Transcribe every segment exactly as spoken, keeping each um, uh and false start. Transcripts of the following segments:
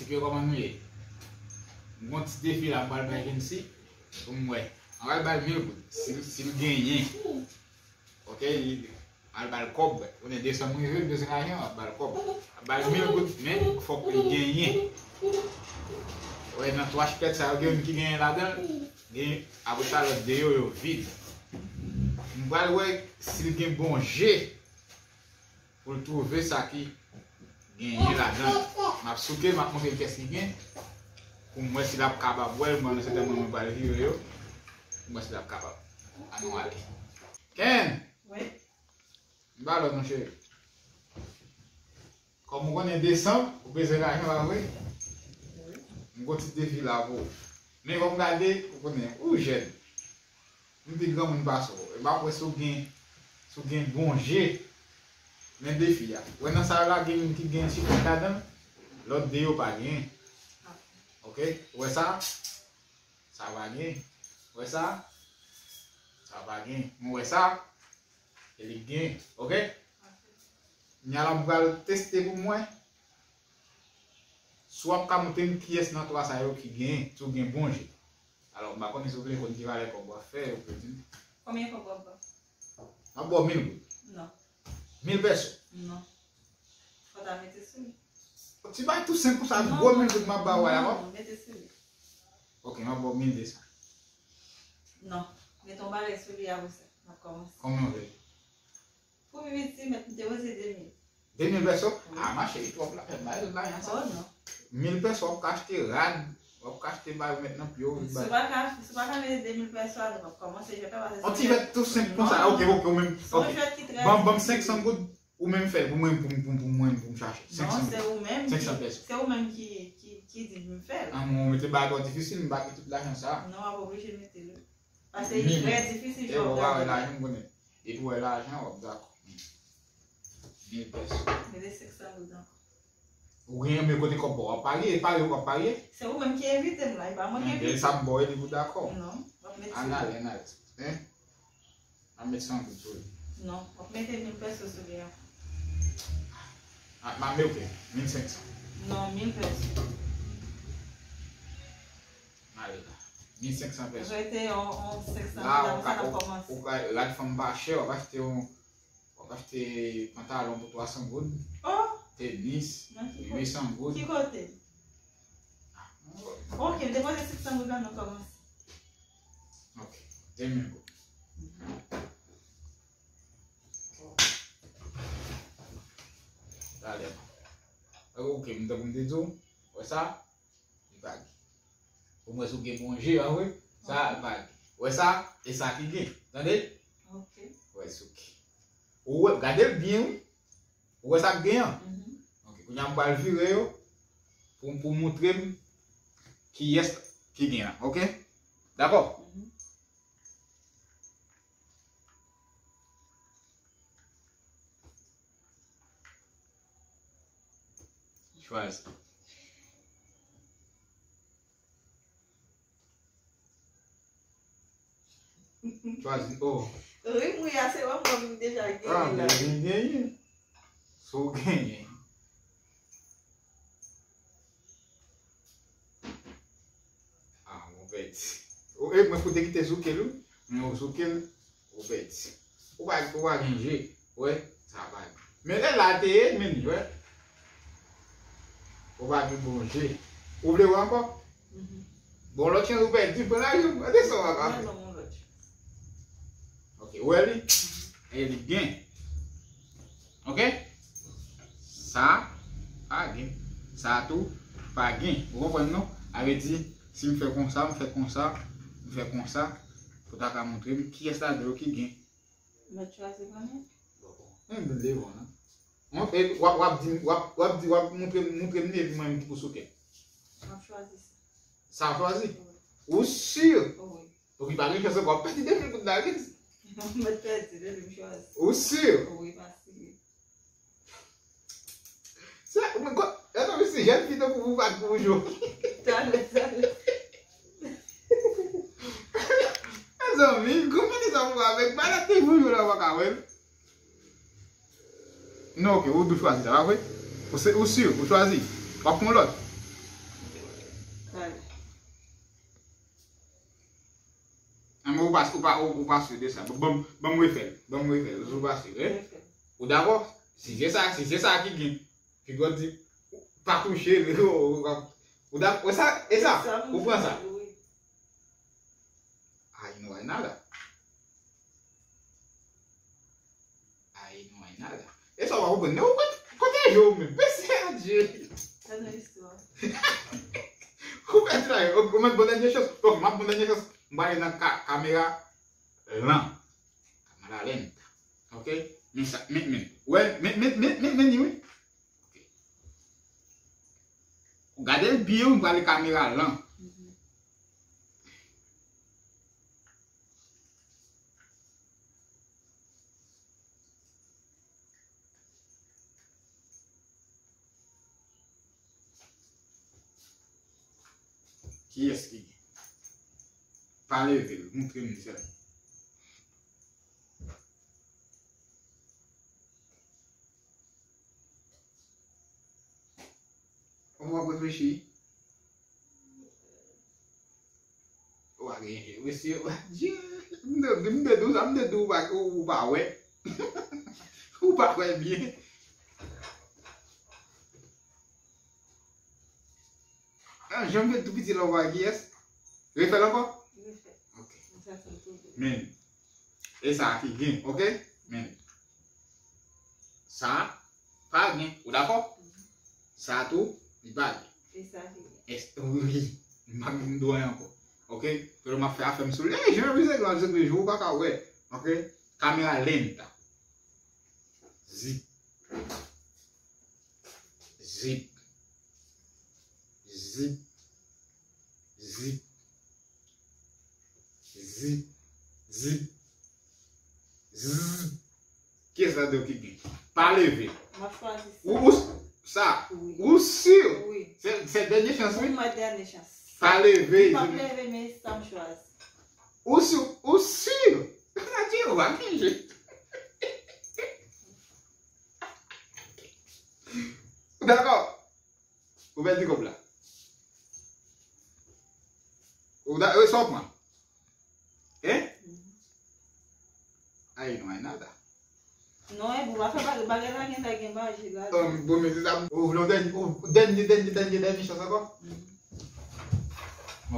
Epi kòman nou ye? M gon ti defi la, m pral bay Jency pou m wè. Mwen pral ba l mil goud. Si, si l genyen. Ok, li, m al ba l kòb. Konnen desanm rive, m bezwen lajan, m ap ba l kòb. M ap ba l mil goud, men fòk li genyen. Wè, nan twa chipèt sa yo, gen youn ki genyen ladan l. Gen, apre sa, lòt de yo, yo vid. M pral wè si l gen bon je pou l twouve sa ki genyen ladan l. M ap souke, m ap montre l kiyès ki gen. Pou m wè si l ap kapab wè l, mwen, sètènman, mwen pral vire yo. Pou m wè si l ap kapab. Ann nou ale. Ken! Wi. M pa lòt, monchè. Kòm ou konnen desanm, ou bezwen lajan, pa vre? Wi. M gon ti defi la pou ou. Men kòm gade, ou konnen, ou jèn. M pi granmoun pase w. E m ap wè si w gen, si w gen bon je. Men defi a. Wè nan sa yo la, gen youn ki gen chifon ladan l, lòt de yo pa gen. Ok? Ou wè sa? Sa pa gen. Ou wè sa? Sa pa gen. Mwen wè sa? E li gen. Ok? Kounye a la, m pral teste pou m wè si w ap ka montre m kiyès nan twa sa yo ki gen, si w gen bon je. Alò, m pa konnen si w vle konn ki valè kòb w ap fè, ou vle di m. Konbyen kòb w ap ban? M ap ba w mil goud. Non. Mil pèso? Non. Fò w ta mete sou li. Ti bagay tou senp konsa, non, gwo mil goud m ap ba w la, non, mete sou li. Ok, m ap ba w mil de san. Non. Mete yon bagay sou li, apre sa, n ap kòmanse. Konbyen w vle? Pou pi piti, mèt, m te wè se de mil. De mil pèso? Wi. A, machè, li twòp la, fè bay lòt lajan sa. Oh, non. Mil pèso, w ap ka achte rad, w ap ka achte bagay ou met nan pye w. Si w pa ka, si w pa ka mete de mil pèso a, nou p ap kòmanse jwèt la, paske se yon jwèt tou senp konsa. Non. Ok, ok, ou menm. Ok. Se yon jwèt ki trè difisil. Ban m, ban m senk san goud, ou menm fè l pou mwen, pou m, pou m, pou mwen, pou m chache. Non, senk san goud. Se ou menm, senk san pèso. Se ou menm ki, ki, ki di m fè l. A, mwen, ou mete bagay twò difisil, m pa gen tout lajan sa. Non, w ap oblije mete l. Paske li trè difisil jwèt la. E w pa wè lajan, m konnen. Depi w wè lajan, w ap dakò. Mil pèso. Mete senk san goud ankò. Ou genyen, men kote kòb w ap parye, e parye w ap parye. Se ou menm ki envite m la, e pa mwen ki envite w. Sa m ba w, e li pou dakò. Non, w ap mete. Ann ale, ann ale. Hein? Ann met san goud sou li. Non, w ap mete mil pèso sou li ankò. A, m ap mete mil senk san. Non, mil pèso. Ale la. Mil senk san pèso. Rete yon, yon senk san goud la, konsa n ap kòmanse. Ou ka, rad fanm pa chè, w ap achte yon, w ap achte pantalon pou twa san goud. Oh! Tenis, uit san goud. Ki kote? Ok, m depoze senk san goud la, nou kòmanse. Ok, de mil goud. Talè. Ok, m tankou m te di w, wè sa? Li pa gen. Pou mwen, si w gen bon je, an vre, sa pa gen. Wè sa? E sa ki gen. Tande? Ok. Wè, souke. Ou wè, gade l byen, wi. Ou wè sa k gen an? Mhm. Ok, kounye a m pral vire yo pou, pou moutre m kiyès ki gen an. Ok? Dakò? Mhm. Chwazi. Chwazi, oh. Wi, m ri a, se wè m wè m deja genyen la. Ah, men vin genyen. Si w genyen. Ah, ou pèdi. Ou, e, mwen pou te kite souke l, wi. Men ou souke l, ou pèdi. Ou pa, ou pa gen je. Wè, sa pa gen. Men lè la te ye, men li, wè. Ou pa gen bon je. Ou vle wè ankò? Mhm. Bon, lòt chans ou pèdi, pran lajan, gade sa w ap fè. Mwen ban m yon lòt chans. Ok, ou wè li? E li gen. Ok? Sa, pa gen. Sa tou, pa gen. Ou konprann non? A vle di, si m fè konsa, m fè konsa, m fè konsa, pou ta ka montre m kiyès ladan yo ki gen. Mèt chwazi konnen? Bon, bon. Mwen vin devan, non? Mwen, e, w ap, w ap di, w ap, w ap di, w ap montre, montre m li, epi mwen, m pou souke. M ap chwazi sa. Sa w chwazi? Wi. Ou si? Wi. Ou ki pa gen chans ankò, w ap pèdi de mil goud la, wi. Mwen pèdi, depi m chwazi. Ou si? Wi, pa si. Se, mwen, gade, mwen se jèn fi tankou ou pa t pou jwe. Talè, talè. Mezanmi, konbyen de sa pou avèk malad te pou jwe la, w pa ka wè l. Non, ok, ou dwe chwazi sa, pa vre? Ou se, ou si, ou chwazi. W ap pran lòt. Paske ou pa, ou, ou pa si de sa. Ban m, ban m refè l. Ban m refè l. Ou pa si, hein? Ou dakò? Si se sa, si se sa ki gen. Figi w di, pa touche l. Ou dakò? E sa, e sa. Ou pran sa. Ay, nou ay nada. Ay, nou ay nada. E sa w pa konprann, men ou kote, kote je w menm? Mesye, adye. Sa nan istwa. Ou pèdi la, ou, ou mèt bon dènye chans. Ok, m ap bon dènye chans. M prale nan ka, kamera lan. Kamera lenta. Ok? Men sa, men, men. Wè, men, men, men, men, men, wi. Ok. Gade l byen, wi, m prale kamera lan. Kiyès ki gen? Pa leve l, montre m li sèlman. Ou ap reflechi? Ou pa gen je, mesye, Dye, m te, m te di w sa, m te di w ou pa, ou, ou pa wè. Ou pa wè byen. Ah, jan m fè tou piti la, ou pa wè kiyès? Refè l ankò? Refè. Ok. Sa fè l tou. Men, e sa ki gen, ok? Men, sa pa gen. Ou dakò? Sa tou, li pa gen. E sa ki gen. Es, wi, m pa gen dwa ankò. Ok? Fè m ap fè afè m sou li. Ey, jan wi se glan, se glan, ou pa ka wè. Ok? Kamera lenta. Zip. Zip. Zip. Zip. Zip. Zip. Zip. Kiyès ladan yo ki gen? Pa leve. M ap chwazi sa. Ou, ou, sa. Wi. Ou si? Wi. Se, se dènye chans, wi. Wi, mwen dènye chans. Pa leve. M ap leve, men sa m chwazi. Ou si, ou si? Sa di yo, va manje. Dakò. Ou pèdi kòb la. Ou da, e sa w pran? Hein? Ay, no hay nada. Non, e pou pa fè bagay, bagay la gen, la gen maji la. Um, bon, men se sa, ou vle yon dènye, ou dènye, dènye, dènye, dènye chans ankò?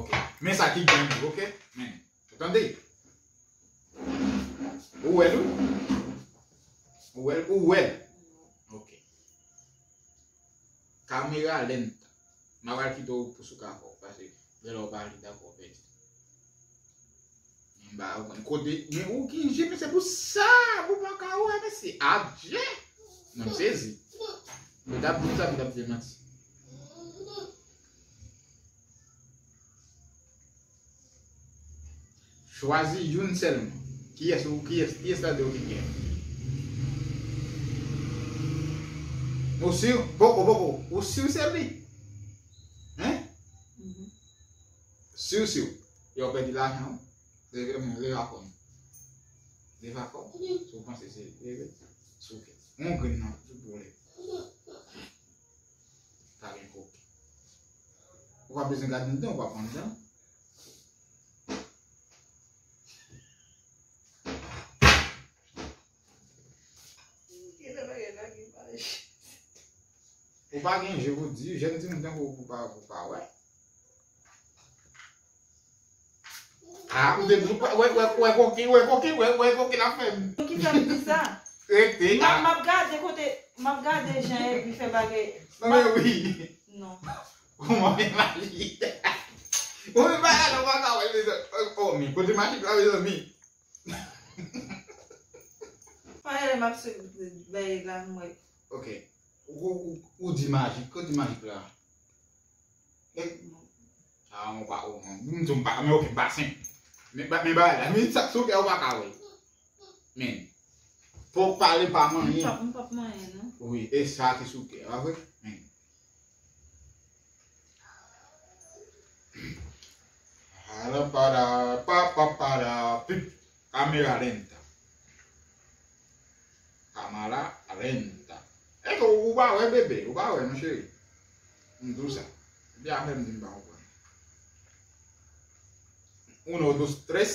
Ok. Men sa ki gen, ok? Men, ou tande? Ou wè l, wi? Ou wè l, ou wè l? Ok. Kamera lenta. M a pral kite w pou sou ka fè w, paske lè w pa li dakò, w pèdi. Men m pa konn kote, men ou gen je, men se pou sa, pou pa ka wè, mesye. Adje! Mwen m sezi. Mwen t ap di sa, mwen t ap di manti. Chwazi youn sèlman. Kiyès ou, kiyès, kiyès ladan yo ki gen? Ou si? Poko, poko. Ou si se li? Hein? Mhm. Si, si. Yo pèdi lajan. Leve, leve akò. Leve akò. Si w panse se leve, souke. On grenn nan, sou pou leve. Pa gen koke. Ou pa bezwen gade anndan, ou pa pran anndan. Ou pa gen je pou di, jèn timoun tankou ou pa, ou pa wè. Ah, m te di, wè, wè, wè, koke, wè, koke, wè, wè, koke la fè m. Ki fè m di sa? Rete la. M ap gade kote, m ap gade jan epi fè bagay. Non, men wi. Non. Kòman men maji? Ou men bagay la, ou pa ka wè, mezanmi. Oh, men kote maji la, mezanmi. Fè lè m ap sou bay la, m wè. Ok. Ou, ou, ou, ou di majik, kote majik la? E, a, ou pa, ou, m di w m pa, men ok, m pa senp. Men, ba, men bagay la, men sa k sou kè ou pa ka wè. Men, fò w pale pa manyen. M p ap, m p ap manyen, non. Wi, e sa ki sou kè, pa vre? Men. Alapada, pa, pa, pada, pip. Kamera lenta. Kamera lenta. Eske ou pa wè, bebe? Ou pa wè, mon chéri? M di w sa. Epi apre m di m pa konprann. Uno, dos, tres.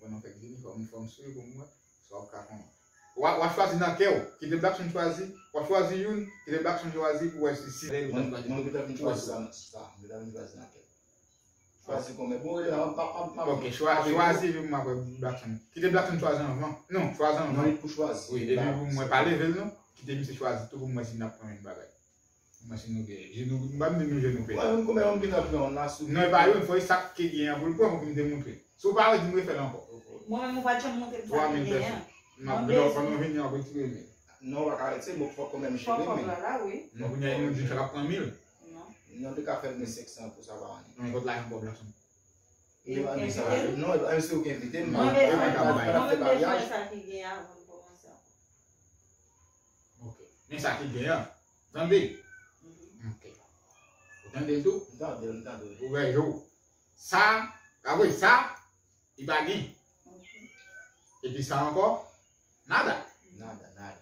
Pandan w fè vini, fò m, fò m swiv pou m wè sa w ka konnen. W a, w a chwazi nan kè w. Kite Blackson chwazi. W a chwazi youn, kite Blackson chwazi pou w wè si, si Mwen, mwen gentan fin chwazi sa, sa. Mwen gentan fin chwazi nan kè. Chwazi konbyen? Bon, rele la, m ap, m ap, m ap. Ok, chwa-, chwazi, epi m ap wè Blackson. Kite Blackson chwazi anvan. Non, chwazi anvan. Non, li pou chwazi. Wi, epi pou mwen pa leve l non. Kite misye chwazi tou pou mwen si n ap pran menm bagay. Mwen si nou gen. Je nou, m pa m di nou je nou pè. Mwen menm konbyen moun ki nan plan la sou. Non, e pa yo, fò e sa k gen an pou l pran pou m te montre. Si w pa wè, di m refè l ankò. Mwen menm, ou pa t janm montre m sa ki gen an. M ap vle w pandan w vini, w ap retire men. Non, w pa ka retire, bon, fòk ou menm jere men. Fòk kòb la la, wi. Non, kounye a, nou di sa k ap pran mil. Non. Non, te ka fè l gen senk san pou sa pa anyen. Non, e kot lajan kòb la sou. E ou k envite l? Non, e pa, se ou k envite m. Mwen bezwen, mwen menm bezwen sa ki gen avan n kòmanse ankò. Ok. Men sa ki gen an. Tande? Mhm. Ok. Ou tande l tou? M tande l, m tande l. Ou wè yo. Sa, pa vre, sa, li pa gen. Ok. Epi sa ankò, nada. Nada, nada.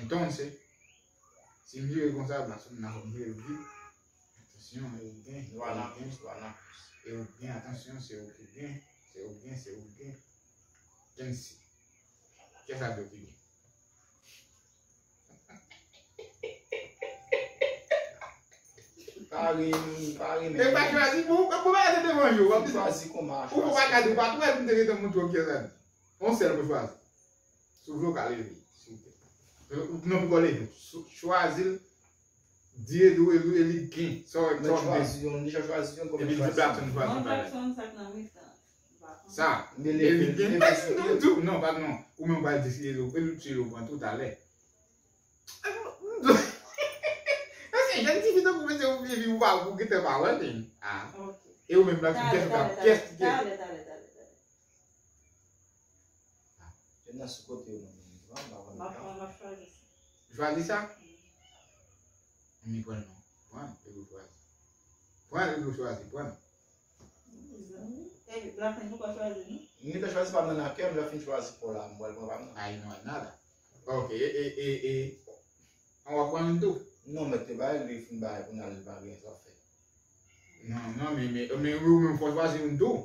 Entonces, si m vire konsa, Blackson nan fò m vire l vit. Atansyon, e ou gen, e ou gen, e ou gen, atansyon, se ou ki gen, se ou gen, se ou gen. Kensi. Kiyès ap di w ki gen? Pa ri, pa ri, men. E pa chwazi, bon, bon, bagay se devan yo, w ap di chwazi kòman, ou pa ka di, ou pa t wè, m te gentan montre w kiyès la di. On sèl pou chwazi. Si w vle, w ka leve, silvouplè. Non, poko leve. Chwazi l, di e li, e li, e li gen. Sa w, sa w gen. Chwazi yon, deja chwazi yon, epi li di Blackson chwazi yon bagay. Blackson, sa k nan mitan. Sa. E li gen. Non, pa non. Ou menm w pral di si e li, e li, si e li pran tou talè. Paske jèn tifi tankou mwen, se ou vye vi, ou pa, ou gentan pa wè l, men. Ah. Ok. E ou menm la, kiyès ou ka, kiyès ki gen? Talè, talè, talè, talè. Jèn nan sou kote yo, non, non, non, non, non. M ap pran, m ap chwazi sa. Chwazi sa? Mm. Men pran l non. Pran l, epi w chwazi. Pran l, epi w chwazi, pran l. Mezanmi. E, Blackson, ou pa chwazi, non? M gentan chwazi pa m nan, nan kè m, lè fin chwazi pa w la, m pral pran pa m nan. Ay, non, nada. Ok, e, e, e, e. An w ap pran youn tou? Non, mèt te bay, li fin bay, pou n al, li pa gen sa fè. Non, non, men, men, men, ou menm fò chwazi youn tou.